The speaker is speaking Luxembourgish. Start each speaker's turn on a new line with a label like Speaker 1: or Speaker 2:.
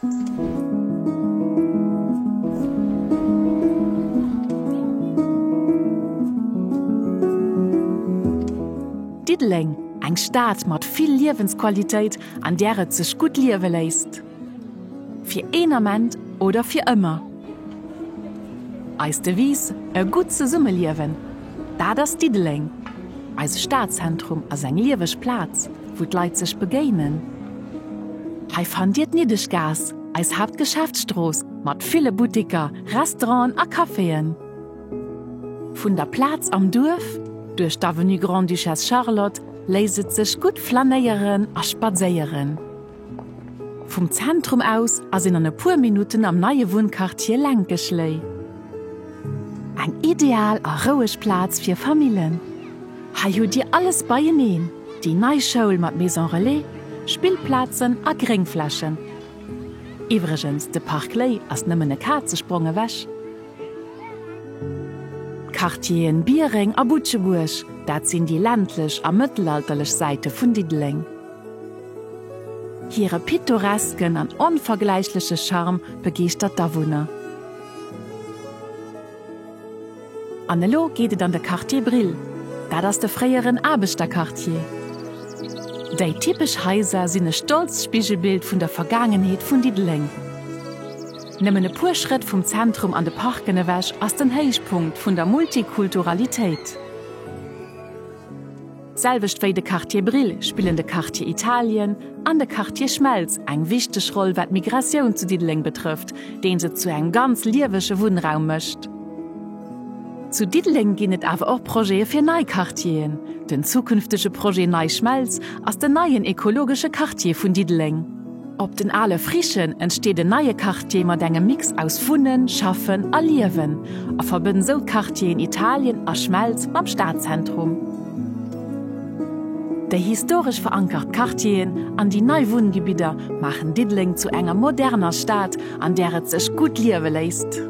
Speaker 1: Diddeleng, eng Stad mat vill Liewensqualitéit, an där et sech gutt liewe léisst. Fir een Ament oder fir ëmmer. Eis Devise, E gutt Zesummeliewen, dat ass Diddeleng. Eise Stadzentrum ass eng lieweg Plaz, wou d'Leit sech begéinen. Hei fannt Dir d'Niddeschgaass, eis Haaptgeschäftsstrooss mat ville Butteker, Restauranten a Caféen. Vun der Plaz am Duerf, duerch d'Avenue Grande-Duchesse Charlotte, léisst et sech gutt flanéieren a spadséieren. Vum Zentrum aus ass een an e puer Minutten am neie Wunnquartier Lenkeschléi. Eng ideal a roueg Plaz fir Famillen. Hei hutt Dir alles beieneen, déi nei Schoul mat Maison Relais, Spillplazen a Gréngflächen. Iwwregens, de Park Léi ass nëmmen e Kazesprong ewech. D'Quartieren Biereng a Butschebuerg, dat sinn déi ländlech a mëttelalterlech Säite vun Diddeleng. Hire pittoresken an onvergläichleche Charme begeeschtert d'Awunner. An elo geet et an de Quartier Brill, dat ass de fréieren Aarbechterquartier. Déi typesch Haiser sinn e stolzt Spigelbild vun der Vergaangenheet vun Diddeleng. Nëmmen e puer Schrëtt vum Zentrum an de Parken ewech ass den Héichpunkt vun der Multikulturalitéit. D'selwecht wéi de Quartier Brill spillen de Quartier Italien an de Quartier Schmelz eng wichteg Roll wat d'Migratioun zu Diddeleng betrëfft, deen se zu engem ganz liewege Wunnraum mécht. Zu Diddeleng ginn et awer och Projete fir nei Quartieren. Den zukünftege Projet Nei Schmelz ass den neien ekologesche Quartier vun Diddeleng. Op den ale Frichen entsteet en neie Quartier mat engem Mix aus Wunnen, Schaffen a Liewen a verbënnt esou d'Quartieren Italien a Schmelz mam Stadzentrum. Déi historesch verankert Quartieren an déi nei Wunngebidder maachen Diddeleng zu enger moderner Stad, an där et sech gutt liewe léisst.